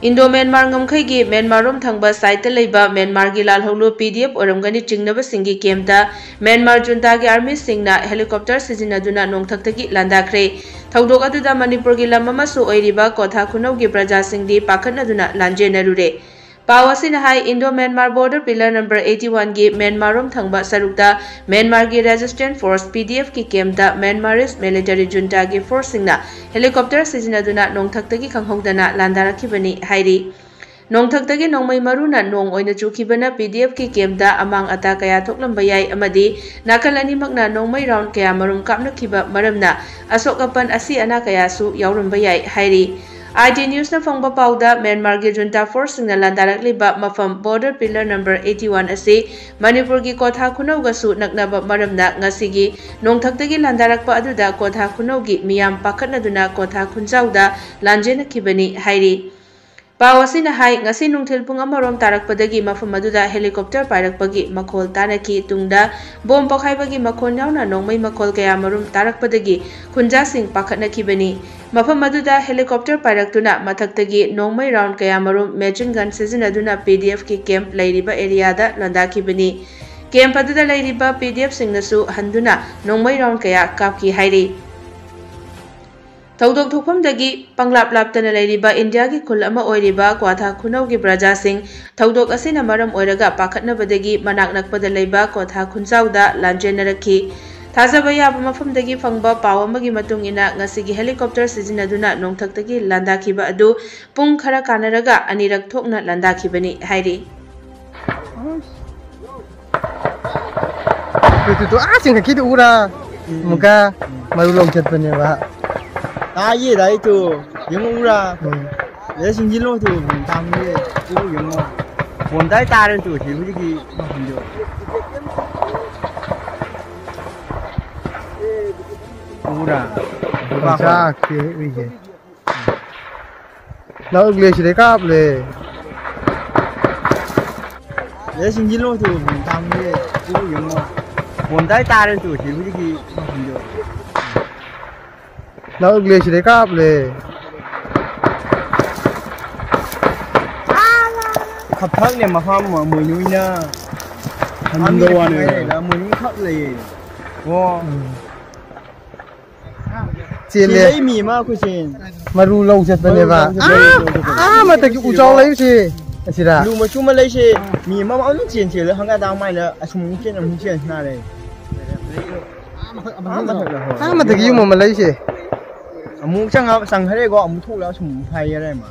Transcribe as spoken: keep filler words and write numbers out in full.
Indo Myanmar ꯉꯝꯈꯩꯒꯤ ꯃ꯭ꯌꯥꯟꯃꯥꯔꯔꯣꯝ ꯊꯪꯕ ꯁꯥꯏꯠꯇ ꯂꯩꯕ ꯃ꯭ꯌꯥꯟꯃꯥꯔꯒꯤ ꯂꯥꯜꯍꯧꯂꯨ P D F ꯑꯣꯏꯔꯝꯒꯅꯤ ꯆꯤꯡꯅꯕꯁꯤꯡꯒꯤ ꯀꯦꯝꯞꯇ ꯃ꯭ꯌꯥꯟꯃꯥꯔ ꯖꯨꯟꯇꯥꯒꯤ ꯑꯥꯔꯃꯤꯁꯤꯡꯅ ꯍꯦꯂꯤꯀꯣꯞꯇꯔ ꯁꯤꯖꯤꯟꯅꯗꯨꯅ ꯅꯣꯡꯊꯛꯇꯒꯤ ꯂꯥꯟꯗꯥꯈ꯭ꯔꯦ꯫ ꯊꯧꯗꯣꯛ ꯑꯗꯨꯗ ꯃꯅꯤꯄꯨꯔꯒꯤ ꯂꯝ ꯑꯃꯁꯨ ꯑꯣꯏꯔꯤꯕ ꯀ꯭ꯋꯥꯊꯥ ꯈꯨꯅꯧꯒꯤ ꯄ꯭ꯔꯖꯥꯁꯤꯡꯗꯤ ꯄꯥꯈꯠꯅꯗꯨꯅ ꯂꯥꯟꯖꯦꯟꯅꯔꯨꯔꯦ꯫ ꯄꯥꯎ ꯑꯁꯤꯅ ꯍꯥꯏ, Indo Myanmar border pillar number eighty one ꯒꯤ ꯃ꯭ꯌꯥꯟꯃꯥꯔꯔꯣꯝ ꯊꯪꯕ ꯁꯔꯨꯛꯇ ꯃ꯭ꯌꯥꯟꯃꯥꯔꯒꯤ resistance force P D F ꯀꯤ ꯀꯦꯝꯞꯇ ꯃ꯭ꯌꯥꯟꯃꯥꯔꯤꯁ ꯃꯤꯂꯤꯇꯔꯤ ꯖꯨꯟꯇꯥꯒꯤ ꯐꯣꯔꯁꯁꯤꯡꯅ ꯍꯦꯂꯤꯀꯣꯞꯇꯔ ꯁꯤꯖꯤꯟꯅꯗꯨꯅ ꯅꯣꯡꯊꯛꯇꯒꯤ ꯈꯪꯍꯧꯗꯅ ꯂꯥꯟꯗꯥꯔꯛꯈꯤꯕꯅꯤ ꯍꯥꯏꯔꯤ꯫ ꯅꯣꯡꯊꯛꯇꯒꯤ ꯅꯣꯡꯃꯩ ꯃꯔꯨꯅ ꯅꯣꯡ ꯑꯣꯏꯅ ꯆꯨꯈꯤꯕꯅ P D F ꯀꯤ ꯀꯦꯝꯞꯇ ꯑꯃꯥꯡ ꯑꯇꯥ ꯀꯌꯥ ꯊꯣꯛꯂꯝꯕ ꯌꯥꯏ ꯑꯃꯗꯤ ꯅꯥꯀꯜ ꯑꯅꯤꯃꯛꯅ ꯅꯣꯡꯃꯩ ꯔꯥꯎꯟ ꯀꯌꯥ ꯃꯔꯨꯝ ꯀꯥꯞꯅꯈꯤꯕ ꯃꯔꯝꯅ ꯑꯁꯣꯛ ꯑꯄꯟ ꯑꯁꯤ ꯑꯅꯥ ꯀꯌꯥꯁꯨ ꯌꯥꯎꯔꯝꯕ ꯌꯥꯏ ꯍꯥꯏꯔꯤ꯫ I T News ꯅ ꯐꯪꯕ ꯄꯥꯎꯗ ꯃ꯭ꯌꯥꯟꯃꯥꯔꯒꯤ ꯖꯨꯟꯇꯥ ꯐꯣꯔꯁꯁꯤꯡꯅ ꯂꯥꯟꯗꯥꯔꯛꯂꯤꯕ ꯃꯐꯝ border pillar number eighty one ꯑꯁꯤ ꯃꯅꯤꯄꯨꯔꯒꯤ ꯀ꯭ꯋꯥꯊꯥ ꯈꯨꯅꯧꯒꯁꯨ ꯅꯛꯅꯕ ꯃꯔꯝꯅ ꯉꯁꯤꯒꯤ ꯅꯣꯡꯊꯛꯇꯒꯤ ꯂꯥꯟꯗꯥꯔꯛꯄ ꯑꯗꯨꯗ ꯀ꯭ꯋꯥꯊꯥ ꯈꯨꯅꯧꯒꯤ ꯃꯤꯌꯥꯝ ꯄꯥꯈꯠꯅꯗꯨꯅ ꯀ꯭ꯋꯥꯊꯥ ꯈꯨꯟꯖꯥꯎꯗ ꯂꯥꯟꯖꯦꯟꯅꯈꯤꯕꯅꯤ ꯍꯥꯏꯔꯤ꯫ ꯄꯥꯎ ꯑꯁꯤꯅ ꯍꯥꯏ, ꯉꯁꯤ ꯅꯨꯡꯊꯤꯜ ꯄꯨꯡ ꯑꯃꯔꯣꯝ ꯇꯥꯔꯛꯄꯗꯒꯤ ꯃꯐꯝ ꯑꯗꯨꯗ ꯍꯦꯂꯤꯀꯣꯞꯇꯔ ꯄꯥꯏꯔꯛꯄꯒꯤ ꯃꯈꯣꯜ ꯇꯥꯅꯈꯤ꯫ ꯇꯨꯡꯗ ꯕꯣꯝ ꯄꯣꯈꯥꯏꯕꯒꯤ ꯃꯈꯣꯜ ꯌꯥꯎꯅ ꯅꯣꯡꯃꯩ ꯃꯈꯣꯜ ꯀꯌꯥ ꯃꯔꯨꯝ ꯇꯥꯔꯛꯄꯗꯒꯤ ꯈꯨꯟꯖꯥꯁꯤꯡ ꯄꯥꯈꯠꯅꯈꯤꯕꯅꯤ꯫ ꯃꯐꯝ ꯑꯗꯨꯗ ꯍꯦꯂꯤꯀꯣꯞꯇꯔ ꯄꯥꯏꯔꯛꯇꯨꯅ ꯃꯊꯛꯇꯒꯤ ꯅꯣꯡꯃꯩ ꯔꯥꯎꯟ ꯀꯌꯥ ꯃꯔꯨꯝ ꯃꯦꯆꯤꯟ ꯒꯟ ꯁꯤꯖꯤꯟꯅꯗꯨꯅ P D F ꯀꯤ ꯀꯦꯝꯞ ꯂꯩꯔꯤꯕ ꯑꯦꯔꯤꯌꯥꯗ ꯂꯥꯟꯗꯥꯈꯤꯕꯅꯤ꯫ ꯀꯦꯝꯞ ꯑꯗꯨꯗ ꯂꯩꯔꯤꯕ P D F ꯁꯤꯡꯅꯁꯨ ꯍꯟꯗꯨꯅ ꯅꯣꯡꯃꯩ ꯔꯥꯎꯟ ꯀꯌꯥ ꯀꯥꯞꯈꯤ ꯍꯥꯏꯔꯤ꯫ ꯊꯧꯗꯣꯛ ꯊꯣꯛꯐꯝꯗꯒꯤ ꯄꯪꯂꯥꯞ ꯂꯥꯞꯇꯅ ꯂꯩꯔꯤꯕ ꯏꯟꯗꯤꯌꯥꯒꯤ ꯈꯨꯜ ꯑꯃ ꯑꯣꯏꯔꯤꯕ ꯀ꯭ꯋꯥꯊꯥ ꯈꯨꯅꯧꯒꯤ ꯄ꯭ꯔꯖꯥꯁꯤꯡ ꯊꯧꯗꯣꯛ ꯑꯁꯤꯅ ꯃꯔꯝ ꯑꯣꯏꯔꯒ ꯄꯥꯈꯠꯅꯕꯗꯒꯤ ꯃꯅꯥꯛ ꯅꯛꯄꯗ ꯂꯩꯕ ꯀ꯭ꯋꯥꯊꯥ ꯈꯨꯟꯖꯥꯎꯗ ꯂꯥꯟꯖꯦꯟꯅꯔꯛꯈꯤ꯫ ꯊꯥꯖꯕ ꯌꯥꯕ ꯃꯐꯝꯗꯒꯤ ꯐꯪꯕ ꯄꯥꯎ ꯑꯃꯒꯤ ꯃꯇꯨꯡ ꯏꯟꯅ, ꯉꯁꯤꯒꯤ ꯍꯦꯂꯤꯀꯣꯞꯇꯔ ꯁꯤꯖꯤꯟꯅꯗꯨꯅ ꯅꯣꯡꯊꯛꯇꯒꯤ ꯂꯥꯟꯗꯥꯈꯤꯕ ꯑꯗꯨ ꯄꯨꯡ ꯈꯔ ꯀꯥꯟꯅꯔꯒ ꯑꯅꯤꯔꯛ ꯊꯣꯛꯅ ꯂꯥꯟꯗꯥꯈꯤꯕꯅꯤ ꯍꯥꯏꯔꯤ꯫ ꯑꯗꯨꯗꯣ ꯑꯥ ꯆꯤꯡꯈꯠꯈꯤꯗꯨ ꯎꯔꯥ? ꯎꯝ꯫ ꯑꯃꯨꯛꯀ ꯎꯝ꯫ ꯃꯔꯨ ꯂꯧ ꯆꯠꯄꯅꯦꯕ꯫ ꯇꯥꯏꯌꯦ, ꯇꯥꯏ ꯇꯨ꯫ ꯌꯦꯡꯉꯨ ꯎꯔꯥ? ꯎꯝ꯫ ꯑꯗ ꯁꯤꯡꯖꯤꯜꯂꯣ ꯇꯨ, ꯇꯥꯡꯉꯦ꯫ ꯇꯨ ꯌꯦꯡꯉꯣ꯫ ꯐꯣꯟ ꯇꯥꯏ ꯇꯥꯔꯦ ꯇꯨ, ꯁꯤ ꯍꯧꯖꯤꯛꯀꯤ ꯃꯐꯝꯗꯣ꯫ ꯎꯔꯥ? ꯆꯥꯛꯁꯦ ꯎꯏꯁꯦ꯫ ꯂꯧ ꯎꯒ꯭ꯂꯦꯁꯤꯗꯩ ꯀꯥꯞꯂꯦ꯫ ꯑꯦ, ꯁꯤꯡꯖꯤꯜꯂꯣ ꯇꯨ, ꯇꯥꯡꯉꯦ, ꯇꯨ ꯌꯦꯡꯉꯣ꯫ ꯐꯣꯟ ꯇꯥꯏ ꯇꯥꯔꯦ ꯇꯨ, ꯁꯤ ꯍꯧꯖꯤꯛꯀꯤ ꯃꯐꯝꯗꯣ꯫ ꯂꯧ ꯎꯒ꯭ꯂꯦꯁꯤꯗꯩ ꯀꯥꯞꯂꯦ꯫ ꯈꯛꯊꯛꯅꯦ ꯃꯐꯝ ꯑꯃ ꯃꯣꯏꯅꯨꯅ ꯍꯟꯕ ꯋꯥꯅꯦ꯫ ꯃꯣꯏꯅꯨ ꯈꯛ ꯂꯩꯌꯦ꯫ ꯑꯣ꯫ ꯆꯦꯜꯂꯦ꯫ ꯆꯦꯜꯂꯛꯏ ꯃꯤ ꯑꯃ ꯑꯩꯈꯣꯏ ꯆꯦꯟ꯫ ꯃꯔꯨ ꯂꯧ ꯆꯠꯄꯅꯦꯕ꯫ ꯃꯔꯨ ꯂꯧ ꯆꯠꯄꯅꯦ꯫ ꯑꯥ, ꯑꯥ ꯃꯊꯛꯀꯤ ꯎꯖꯥꯎ ꯂꯩꯕꯁꯤ꯫ ꯑꯁꯤꯗ꯫ ꯂꯨ ꯃꯆꯨ ꯑꯃ ꯂꯩꯁꯦ꯫ ꯃꯤ ꯑꯃ ꯑꯗꯨꯝ ꯆꯦꯟ ꯆꯦꯜꯂ ꯍꯪꯒꯥ ꯗꯥꯝ ꯃꯥꯏꯅ ꯑꯁꯨꯝ ꯆꯦꯟ ꯑꯃꯨꯛ ꯆꯦꯟ ꯁꯥꯟꯅꯔꯦ꯫ ꯑꯥ ꯃꯊꯛꯇ ꯍꯣꯏ꯫ ꯑꯥ ꯃꯊꯛꯀꯤ ꯌꯨꯝ ꯑꯃ ꯂꯩꯁꯦ꯫ ꯑꯃꯨꯛ ꯆꯪꯉ-, ꯆꯪꯈ꯭ꯔꯦꯀꯣ, ꯑꯃꯨꯛ ꯊꯣꯛꯂꯛꯑ ꯁꯨꯝ ꯍꯥꯏꯈꯔꯦ ꯃꯥ꯫